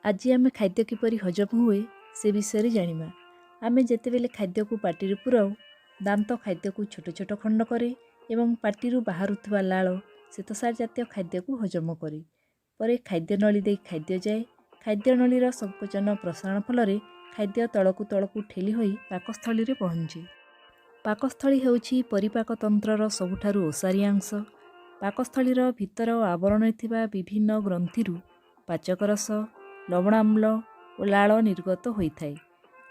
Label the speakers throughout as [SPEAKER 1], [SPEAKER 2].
[SPEAKER 1] ଆଜି ଆମେ ଖାଦ୍ୟ କିପରି ହଜମ ହୁଏ ସେ ବିଷୟରେ ଜାଣିବା। ଆମେ ଯେତେବେଳେ ଖାଦ୍ୟକୁ ପାଟିରେ ପୁରାଉ, ଦାନ୍ତ ଖାଦ୍ୟକୁ ଛୋଟ ଛୋଟ ଖଣ୍ଡ କରେ ଏବଂ ପାଟିରୁ ବାହାରୁଥିବା ଲାଳ ଶ୍ଵେତସାର ଜାତୀୟ ଖାଦ୍ୟକୁ ହଜମ କରେ। ପରେ ଖାଦ୍ୟନଳୀ ଦେଇ ଖାଦ୍ୟ ଯାଏ। ଖାଦ୍ୟନଳୀର ସଂକୋଚନ ପ୍ରସାରଣ ଫଳରେ ଖାଦ୍ୟ ତଳକୁ ତଳକୁ ଠେଲି ହୋଇ ପାକସ୍ଥଳୀରେ ପହଞ୍ଚେ। ପାକସ୍ଥଳୀ ହେଉଛି ପରିପାକ ତନ୍ତ୍ରର ସବୁଠାରୁ ଓସାରିଆ ଅଂଶ। ପାକସ୍ଥଳୀର ଭିତର ଆବରଣରେ ଥିବା ବିଭିନ୍ନ ଗ୍ରନ୍ଥିରୁ ପାଚକ ରସ, ଲବଣାମ୍ଳ ଓ ଲାଳ ନିର୍ଗତ ହୋଇଥାଏ।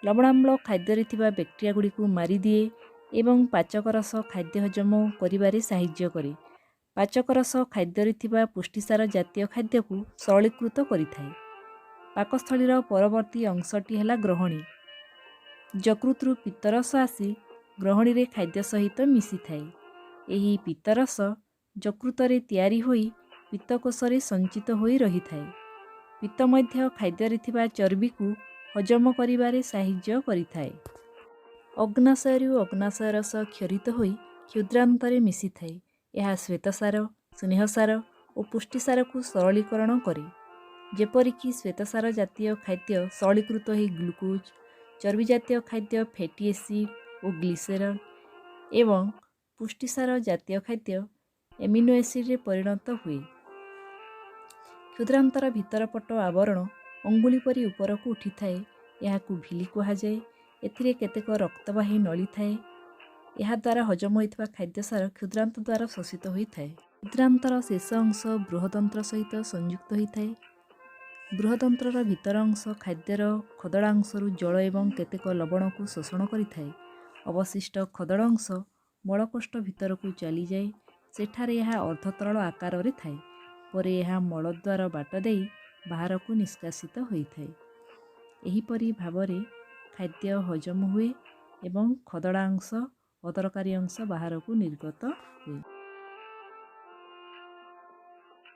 [SPEAKER 1] ଲବଣାମ୍ଳ ଖାଦ୍ୟରେ ଥିବା ବ୍ୟାକ୍ଟେରିଆଗୁଡ଼ିକୁ ମାରିଦିଏ ଏବଂ ପାଚକ ରସ ଖାଦ୍ୟ ହଜମ କରିବାରେ ସାହାଯ୍ୟ କରେ। ପାଚକ ରସ ଖାଦ୍ୟରେ ଥିବା ପୁଷ୍ଟିସାର ଜାତୀୟ ଖାଦ୍ୟକୁ ସରଳୀକୃତ କରିଥାଏ। ପାକସ୍ଥଳୀର ପରବର୍ତ୍ତୀ ଅଂଶଟି ହେଲା ଗ୍ରହଣୀ। ଯକୃତରୁ ପିତ୍ତରସ ଆସି ଗ୍ରହଣୀରେ ଖାଦ୍ୟ ସହିତ ମିଶିଥାଏ। ଏହି ପିତ୍ତରସ ଯକୃତରେ ତିଆରି ହୋଇ ପିତ୍ତକୋଷରେ ସଞ୍ଚିତ ହୋଇ ରହିଥାଏ। ପିତ୍ତ ମଧ୍ୟ ଖାଦ୍ୟରେ ଥିବା ଚର୍ବିକୁ ହଜମ କରିବାରେ ସାହାଯ୍ୟ କରିଥାଏ। ଅଗ୍ନାଶୟରୁ ଅଗ୍ନାଶୟ ରସ କ୍ଷରିତ ହୋଇ କ୍ଷୁଦ୍ରାନ୍ତରେ ମିଶିଥାଏ। ଏହା ଶ୍ୱେତସାର, ସ୍ନେହସାର ଓ ପୁଷ୍ଟିସାରକୁ ସରଳୀକରଣ କରେ। ଯେପରିକି ଶ୍ୱେତସାର ଜାତୀୟ ଖାଦ୍ୟ ସରଳୀକୃତ ହୋଇ ଗ୍ଲୁକୋଜ୍, ଚର୍ବି ଜାତୀୟ ଖାଦ୍ୟ ଫ୍ୟାଟି ଏସିଡ୍ ଓ ଗ୍ଲିସେରଲ୍ ଏବଂ ପୁଷ୍ଟିସାର ଜାତୀୟ ଖାଦ୍ୟ ଏମିନୋ ଏସିଡ୍ରେ ପରିଣତ ହୁଏ। କ୍ଷୁଦ୍ରାନ୍ତର ଭିତର ପଟ ଆବରଣ ଅଙ୍ଗୁଳି ପରି ଉପରକୁ ଉଠିଥାଏ। ଏହାକୁ ଭିଲି କୁହାଯାଏ। ଏଥିରେ କେତେକ ରକ୍ତବାହୀ ନଳୀ ଥାଏ। ଏହାଦ୍ୱାରା ହଜମ ହୋଇଥିବା ଖାଦ୍ୟସାର କ୍ଷୁଦ୍ରାନ୍ତ ଦ୍ୱାରା ଶୋଷିତ ହୋଇଥାଏ। କ୍ଷୁଦ୍ରାନ୍ତର ଶେଷ ଅଂଶ ବୃହଦନ୍ତ୍ର ସହିତ ସଂଯୁକ୍ତ ହୋଇଥାଏ। ବୃହଦନ୍ତ୍ରର ଭିତର ଅଂଶ ଖାଦ୍ୟର ଖଦଡ଼ାଂଶରୁ ଜଳ ଏବଂ କେତେକ ଲବଣକୁ ଶୋଷଣ କରିଥାଏ। ଅବଶିଷ୍ଟ ଖଦଡ଼ ଅଂଶ ମଳକୋଷ୍ଠ ଭିତରକୁ ଚାଲିଯାଏ। ସେଠାରେ ଏହା ଅର୍ଦ୍ଧତରଳ ଆକାରରେ ଥାଏ। ପରେ ଏହା ମଳଦ୍ୱାର ବାଟ ଦେଇ ବାହାରକୁ ନିଷ୍କାସିତ ହୋଇଥାଏ। ଏହିପରି ଭାବରେ ଖାଦ୍ୟ ହଜମ ହୁଏ ଏବଂ ଖଦଡ଼ା ଅଂଶ, ଅଦରକାରୀ ଅଂଶ ବାହାରକୁ ନିର୍ଗତ ହୁଏ।